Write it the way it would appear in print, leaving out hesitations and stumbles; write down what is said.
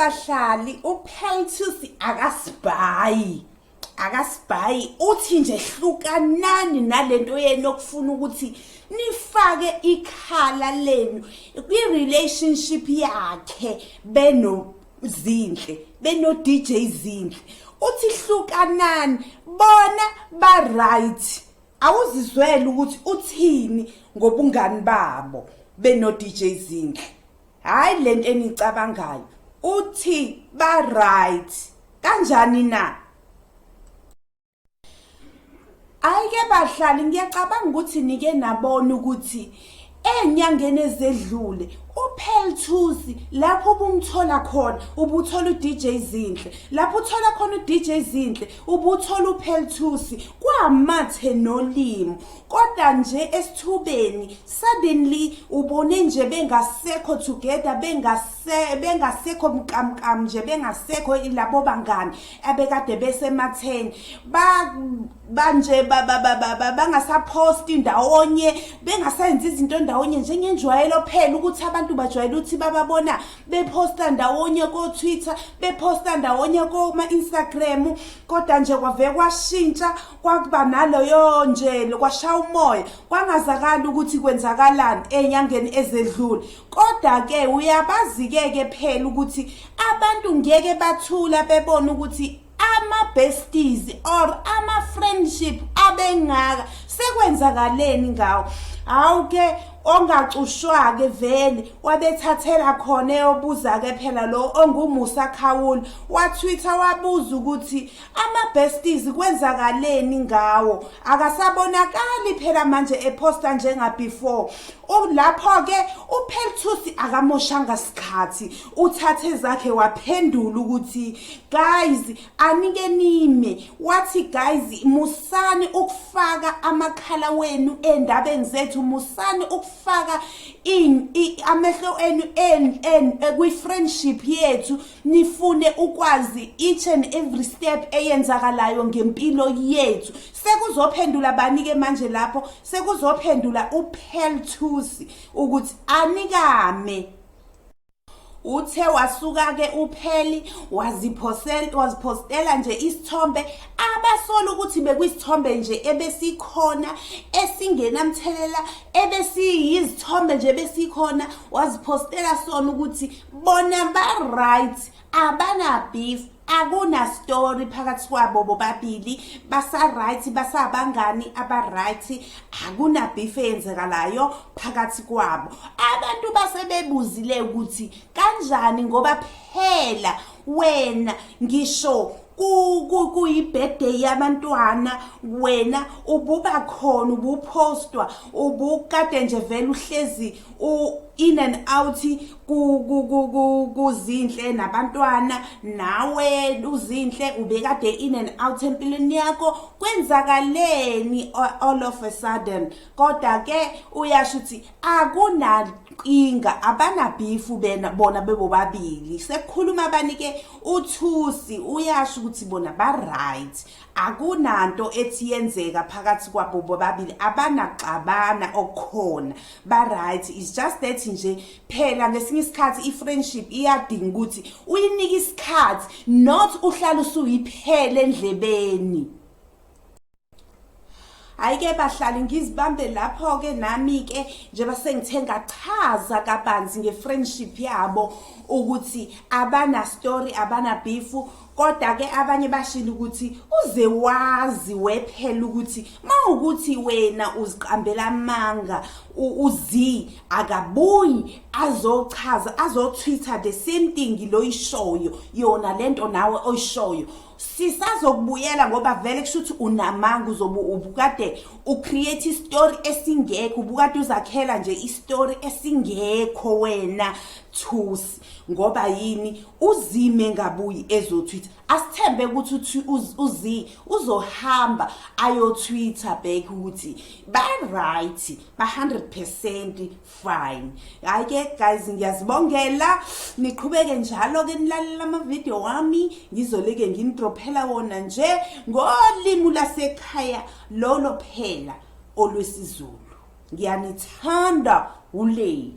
bahlali, uPearl Thusi akasibhayi, akasibhayi, uthi nje hlukanani nalento yenu okufuna ukuthi nifake ikhala lenu kwi-relationship yakhe beno Zinhle, beno DJ Zinhle. Uthi hlukanani, bona ba right. Awuzizwele ukuthi uthini ngobungani babo beno DJ Zinhle. Hayi lento enicabangayo. Uthi ba right. Kanjani na? Ayike bahlali, ngiyacabanga ukuthi nike nabona ukuthi enyangeni ezedlule uPearl Thusi lapho ubumthola khona ubuthola uDJ Zinhle, lapho uthola khona uDJ Zinhle ubuthola uPearl Thusi, kwamathe nolimi. Kodwa nje esithubeni suddenly ubone nje bengasekho together, bengasekho mkamkam nje, bengasekho labo bangani abekade besematheni, ba banje bangasaphosti ndawonye, bengasenzi izinto ndawonye njengenjwayelo phela ukuthi abantu bajwayele ukuthi bababona bephosta ndawonye ko-Twitter, bephosta ndawonye koma-Instagram. Kodwa nje kwave kwashintsha, kwakuba naloyo nje kwashaya umoya, kwangazakala ukuthi kwenzakalani ey'nyangeni ezedlule. Kodwa-ke uyabazi-ke ke phela ukuthi abantu ngeke bathula bebona ukuthi ama-besties or ama-friendship abengaka sekwenzakaleni ngawo. Hawu-ke, ongacushwa-ke vele wabethathela khona eyobuza-ke phela lo onguMusa Khawula, wathwitha wabuza ukuthi ama-besties kwenzakaleni ngawo, akasabonakali phela manje ephosta njenga-before. Lapho-ke uPearl Thusi akamoshanga sikhathi, uthathe zakhe waphendula ukuthi guys, anike nime. Wathi guys, musani ukufaka amakhala wenu endabeni zethu, musani ukufaka amehlo enu kwi-friendship yethu, nifune ukwazi each and every step eyenzakalayo ngempilo yethu. Sekuzophendula bani-ke manje lapho? Sekuzophendula uPearl Thusi ukuthi anikame. Uthe wasuka-ke uPearl waziphostela nje isithombe abasola ukuthi bekuyisithombe nje ebesikhona esingenamthelela, ebesiyizithombe nje ebesikhona, waziphostela sona ukuthi bona ba-right, abana beef, akuna story phakathi kwabo bobabili, basa-right, basabangani aba-right, akuna beef eyenzekalayo phakathi kwabo. Abantu basebebuzile ukuthi kanjani, ngoba phela wena ngisho kuyi-birthday yabantwana wena ububa khona, ubuphostwa, ubukade nje vele uhlezi in and out kuZinhle nabantwana, nawe uZinhle ubekade in and out empilweni yakho, kwenzakaleni all of a sudden? Kodwa ke uyasho ukuthi akunankinga, abanabeef bena bona bebobabili. Sekukhuluma abani ke? uThusi uyasho ukuthi bona ba right, akunanto ethi yenzeka phakathi kwabo bobabili, abanaxabana okukhona, ba right. It's just that nje phela ngesinye isikhathi i-friendship iyadinga ukuthi uyinike isikhathi, not uhlala usuyiphele endlebeni. Hayi-ke bahlali, ngizibambe lapho-ke nami-ke njengoba sengithe ngachaza kabanzi nge-friendship yabo ukuthi abana-story, abana-beef. Kodwa-ke abanye bashilo ukuthi uze wazi wephela ukuthi mawukuthi wena uziqambela amanga, uzi akabuyi azochaza, azothwitha the same thing loyishoyo yona lento nawe oyishoyo, sisazokubuyela ngoba vele kusho ukuthi unamanga, uzobe ubukade ucreate istory esingekho, ubukade uzakhela nje istory esingekho wena Thusi. Ngoba yini uzime ngabuyi ezothwitha? Asithembe ukuthi uzi uzohamba ayothwitha back ukuthi ba right, ba 100% fine. Hayi ke guys, ngiyazibongela, niqhubeke njalo ke nilalela ama-video wami, ngizoleke nginidrophela wona nje ngolimi lasekhaya lolo phela olwesiZulu. Ngiyanithanda ule.